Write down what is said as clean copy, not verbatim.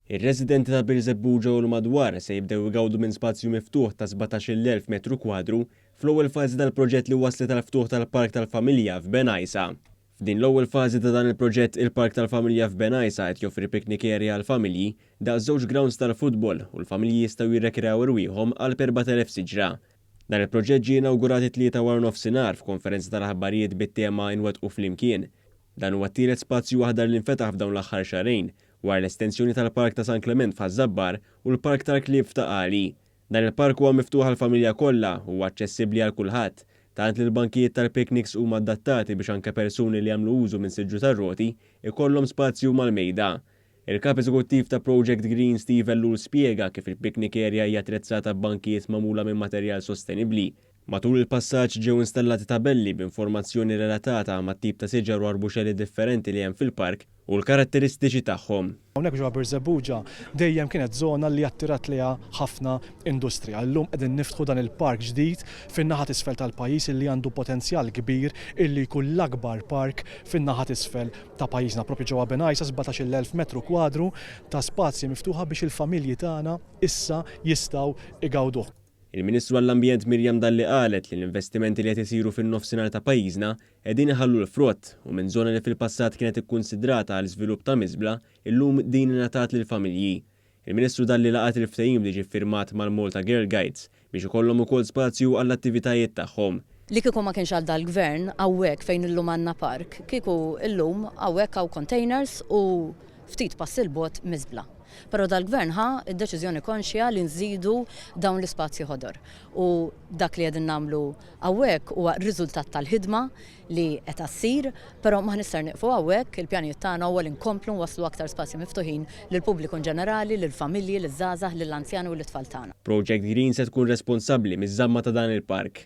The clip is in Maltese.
Ir-residenti ta' Birżebbuġa u l-madwar se jibdew igawdu minn spazju miftuħ ta' 17,000 metru kwadru fl-ewwel fażi tal-proġett li wasslet għall-ftuħ tal-Park tal-Familja f'Bengħajsa. F'din l-ewwel fażi ta' dan il-proġett, il-Park tal-Familja f'Bengħajsa qed joffri picnic area għall-familji, daqs żewġ grounds tal-futbol u l-familji jistgħu jirrekreaw irwieħhom qalb 4,000 siġra. Dan il-proġett ġie inawgurat it-Tlieta waranofsinhar f'konferenza tal-aħbarijiet bit-tema Inwettqu Flimkien. Dan huwa t-tielet spazju aħdar li nfetaħ f'dawn l-aħħar xahrejn, wara l-estensjoni tal-Park ta' San Klement f'Ħaż-Żabbar u l-Park tal-Klieb f'Ta' Qali. Dan il-park huwa miftuħ għall-familja kollha u huwa aċċessibbli għal kulħadd, tant li l-bankijiet tal-picnics huma adattati biex anke persuni li jagħmlu użu minn siġġu tar-roti jkollhom spazju mal-mejda. Il-Kap Eżekuttiv ta' Project Green Steve Ellul spjega kif il-picnic area hija attrezzata b'bankijiet magħmula minn materjal sostenibbli. Matul il-passaġġ ġew installati tabelli b'informazzjoni relatata mat-tip ta' siġar u arbuxelli differenti li hemm fil-park u l-karatteristiċi tagħhom. Hawnhekk ġewwa Birżebbuġa dejjem kienet żona li attirat lejha ħafna industrija. Illum qegħdin niftħu dan il-park ġdid fin-naħa t'isfel tal-pajjiż illi għandu potenzjal kbir illi jkun l-akbar park fin-naħa t'isfel ta' pajjiżna. Proprju ġewwa Bengħajsa 17,000 metru kwadru ta' spazji miftuħa biex il-familji tagħna issa jistgħu igawduh. Il-Ministru għall-Ambjent Miriam Dalli qalet li l-investimenti li qed isiru fin-Nofsinhar ta' pajjiżna qegħdin iħallu l-frott u minn żona li fil-passat kienet ikkunsidrata għal żvilupp ta' miżbla, illum din ingħatat lill-familji. Il-Ministru Dalli laqgħet il-ftehim li ġie ffirmat mal-Malta Girl Guides biex ikollhom ukoll spazju għall-attivitajiet tagħhom. Li kieku ma kienx għal dal-Gvern hawnhekk fejn illum għandna park, kieku illum hawnhekk hawn containers u ftit passi 'l bogħod miżbla. Però dal-Gvern ħa d-deċiżjoni konxja li nżidu dawn l-ispazji ħodor. U dak li qegħdin nagħmlu hawnhekk huwa riżultat tal-ħidma li qed ssir, però m'aħniex ser nieqfu hawnhekk, il-pjanijiet tagħna huwa li nkomplu nwasslu aktar spazji miftuħin lill-pubbliku inġenerali, lill-familji, liż-żgħażagħ, lill-anzjani u lit-tfal tagħna. Project Green se tkun responsabbli miż-żamma ta' dan il-park.